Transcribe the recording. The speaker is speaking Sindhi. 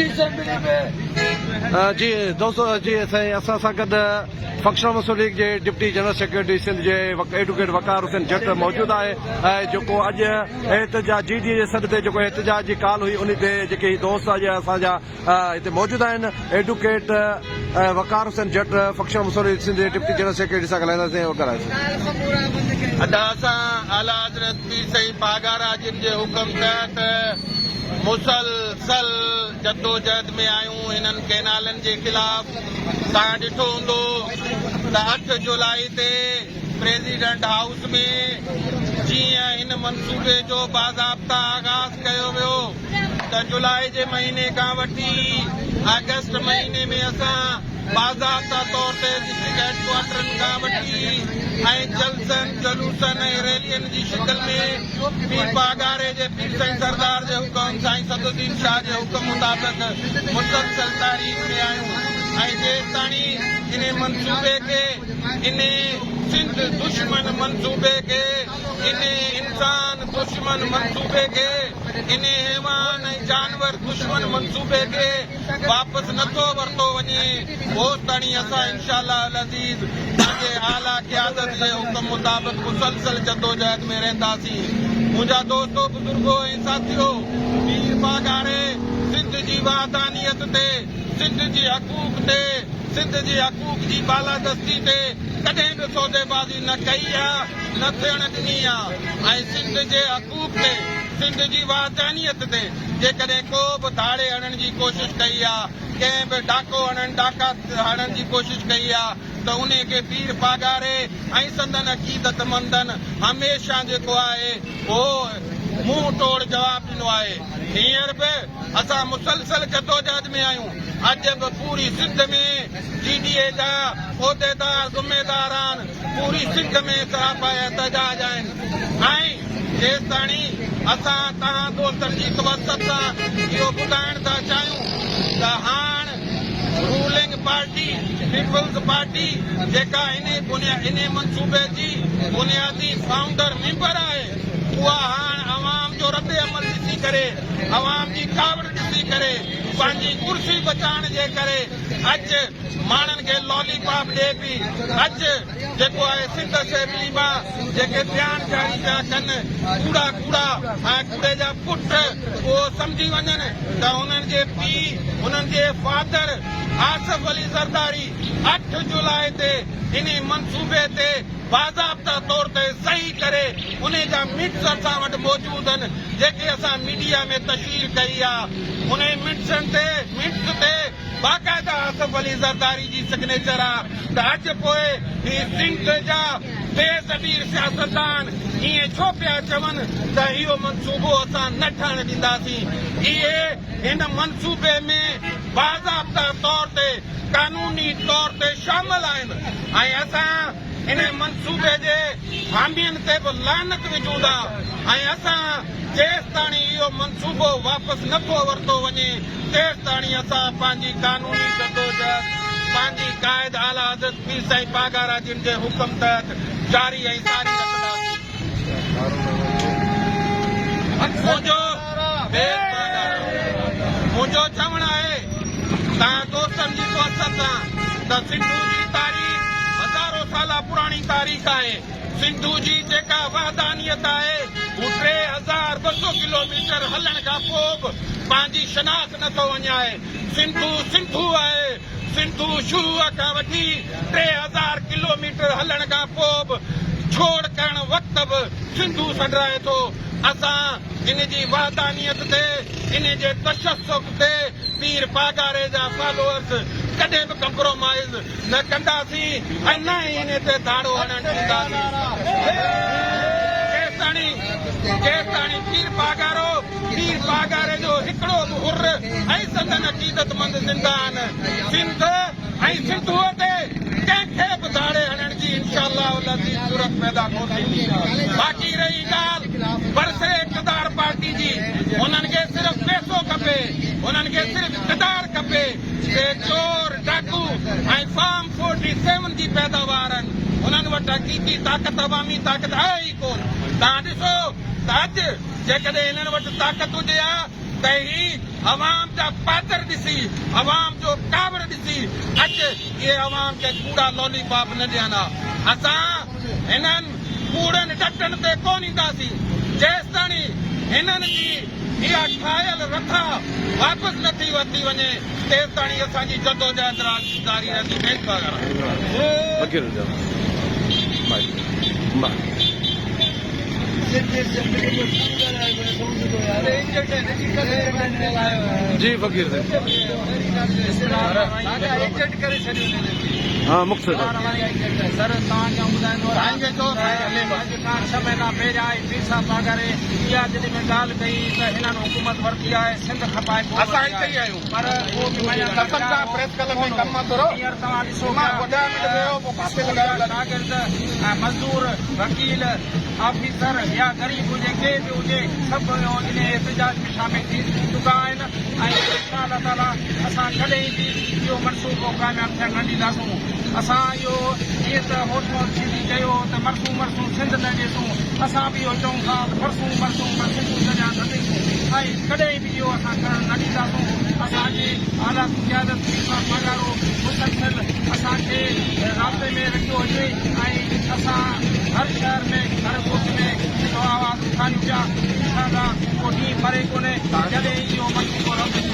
سنڌ اسيمبلي ۾. جي دوستو جي سائين اسان سان گڏ فنڪشنل مسلم ليگ جي ڊپٽي جنرل سيڪريٽري سنڌ جي ايڊوڪيٽ وقار حسين جٽ موجود آهي ۽ جيڪو اڄ احتجاج جي ڊي اي جي سڏ تي جيڪو احتجاج جي ڪال هئي انهي تي جيڪي هي دوست اڄ اسان جا هتي موجود آهن advocate Waqar Hussain Jat functional Muslim League Sindh جي ڊپٽي جنرل سيڪريٽري سان ڳالهائينداسين وقار حسين. ادا اسان اعليٰ حضرت پير سائين پاڳارا جن جي حڪم تحت مسلسل جدوجهد ۾ آهيون هنن ڪئنالن جي خلاف توهان ڏٺو هوندو ته اٺ جولائي تي پريزيڊنٽ هائوس ۾ جيئن هن منصوبي جو باضابطا آغاز ڪيو ويو ته جولاء جي مهيني کان وٺي آگسٽ مهيني ۾ اسان باضابطا طور تي ڊسٽرڪٽ هيڊ ڪوارٽرن کان وٺي ۽ جلسن، جلوسن ۽ ريلين جي شڪل ۾ پير پاڳاري جي پير سائين سردار جي حڪم سائين صدرالدين شاهه جي حڪم مطابق مسلسل تحريڪ ۾ آهيون ۽ جيستاڻي انهي منصوبي کي انهي سنڌ دشمن منصوبي کي انهي انسان دشمن منصوبي کي انهي حيوان ۽ جانور دشمن منصوبي کي واپس نه ٿو ورتو وڃي اوستاڻي اسان انشاء الله العزيز پنهنجي اعليٰ قيادت جي حڪم مطابق مسلسل جدوجهد ۾ رهنداسين. منهنجا دوستو، بزرگو ۽ ساٿيو! پير پاڳاري سنڌ جي وحدانيت تي، سنڌ جي حقوق تي، سنڌ جي حقوق جي بالادستي تي ڪڏهن به سوديبازي نه ڪئي آ نه ٿيڻ ڏني آ ۽ سنڌ جي حقوق تي، سنڌ جي وحدانيت تي جيڪڏهن ڪو به ڌاڙي هڻڻ جي ڪوشش ڪئي آ، ڪنهن به ڊاڪو هڻڻ، ڊاڪا هڻڻ جي ڪوشش ڪئي آ ته انهي کي پير پاڳاري ۽ سندن عقيدتمندن هميشه جيڪو آهي اهو منهن ٽوڙ جواب ڏنو آهي. هينئر به اسان مسلسل جدوجهد ۾ آهيون. اڄ به پوري سنڌ ۾ جي ڊي اي جا عهديدار ذميداران پوري سنڌ ۾ سراپا احتجاج آهن ۽ جيستاڻي اسان توهان دوستن جي توسط سان اهو ٻڌائڻ ٿا چاهيون ته هاڻ رولنگ پارٽي پيپلز پارٽي جيڪا انهي منصوبي جي بنيادي فائونڊر ميمبر آهي اها هاڻ عوام جو رد عمل ڏسي ڪري عوام جي ڪاوڙ ڏسي ڪري پنهنجي ڪرسي بچائڻ جي ڪري اڄ ماڻهن کي لالي پاپ ڏئي پئي. اڄ جيڪو آهي سنڌ اسيمبلي مان جيڪي بيان جاري پيا ڪن ڪوڙا ڪوڙا ۽ ڪوڙي جا پٽ اهو سمجهي وڃن ته انهن جي پيء انهن جي فادر آصف علي زرداري اٺ جولاء تي انهي منصوبي تي باضابطا طور تي صحيح ڪري انهي جا منٽس اسان وٽ موجود آهن جيڪي اسان ميڊيا ۾ تشهير ڪئي آ انهي منٽسن تي منٽس تي باقاعده آصف علي زرداري جي سگنيچر آ ته اڄ پوء هي سنڌ جا بي ضمير سياستدان ائين ڇو پيا چون ته اهو منصوبو اسان نه ٺهڻ ڏينداسين. اهي هن منصوبي ۾ باضابطا طور تي قانوني طور تي شامل آهن ۽ اسان انهي منصوبي جي حامين تي به لعنت وجهون ٿا ۽ اسان جيستاڻي اهو منصوبو واپس نه ٿو ورتو وڃي تيستاڻي اسان پنهنجي قانوني جدوجهد پنهنجي قائد اعليٰ حضرت پير سائين پاڳارا جن جي حڪم تحت جاري ۽ ساري رکنداسين. منهنجو پير پاڳارا منهنجو چوڻ آهي توهان دوستن جي توسط سان ته سنڌو جي تاريخ هزارو سالا پراڻي تاريخ آهي. سنڌو جي جيڪا وحدانيت آهي، هو 3200 ڪلوميٽر هلڻ کان پوء به پنهنجي شناخت نه ٿو وڃائي. سنڌو سنڌو آهي. سنڌو شروع کان وٺي 3000 ڪلوميٽر هلڻ کان پوء به ڇوڙ ڪرڻ وقت به سنڌو سڏرائي ٿو. اسان ان جي وحدانيت تي، ان جي تشسق تي پير پاڳاري جا فالوئرز ڪڏهن به ڪمپرومائيز نه ڪنداسين ۽ نه ئي انهي تي ڌاڙو هڻڻ ڏينداسين. جيستاڻي جيستاڻي پير پاڳارو، پير پاڳاري جو هڪڙو به حر ۽ سندن عقيدتمند زنده آهن، سنڌ ۽ سنڌوء تي ڪنهن کي به ڌاڙي هڻڻ جي انشاء الله العزيز جرئت پيدا ڪونه ٿيندي. باقي رهي ڳالهه برسر اقتدار پارٽي جي، انهن کي صرف پئسو کپي، انهن کي صرف اقتدار کپي. سي چور، ڊاڪو ۽ فارم فورٽي سيون جي پيداوار آهن. انهن وٽ حقيقي طاقت عوامي طاقت آهي ئي ڪونه. توهان ڏسو ته اڄ جيڪڏهن هنن وٽ طاقت هجي ها ته هي عوام جا پادر ڏسي، عوام جو ڪاوڙ ڏسي اڄ اهي عوام کي ڪوڙا لولي پاپ نه ڏين ها. اسان هنن ڪوڙن ڏٽن تي ڪونه اينداسين جيستاڻي هنن جي اها ٺاهيل رٿا واپس نه ٿي ورتي وڃي تيستاڻي اسان جي جدوجهد جاري رهندي. جي فقير سائين ها مختصر سر توهان کي آئون ٻڌائيندو هلان اڄ کان ڇهه مهينا پهريان ئي پير صاحب پاڳاري اها دل ۾ ڳالهه ڪئي ته هنن حڪومت ورتي آهي سنڌ کپائي پوء ورتي آهي پر اهو به مڃڻ لاء تيار هو هينئر توهان ڏسو پيا ته اسڪول جا شاگرد ۽ مزدور، وڪيل، آفيسر يا غريب هجي ڪير به هجي سڀ انهي احتجاج ۾ شامل ٿي چڪا آهن ۽ انشاء الله تعالي اسان ڪڏهن به اهو منصوبو ڪامياب ٿيڻ نه ڏينداسون. اسان اهو جيئن ته هوش محمد سنڌي چيو هو ته مرسون مرسون سنڌ نه ڏيسون اسان به اهو چئون ٿا ته مرسون مرسون پر سنڌو درياء نه ڏيسون ۽ ڪڏهن به اهو اسان ڪرڻ نه ڏينداسون. اسان جي اعليٰ قيادت پير صاحب پاڳارو مسلسل اسان کي رابطي ۾ رکيو هجي ۽ اسان هر شهر ۾ هر ڳوٺ ۾ اهو آواز اٿاريون پيا انشاء الله اهو ڏينهن پري ڪونهي جڏهن اهو منصوبو رد ٿيندو.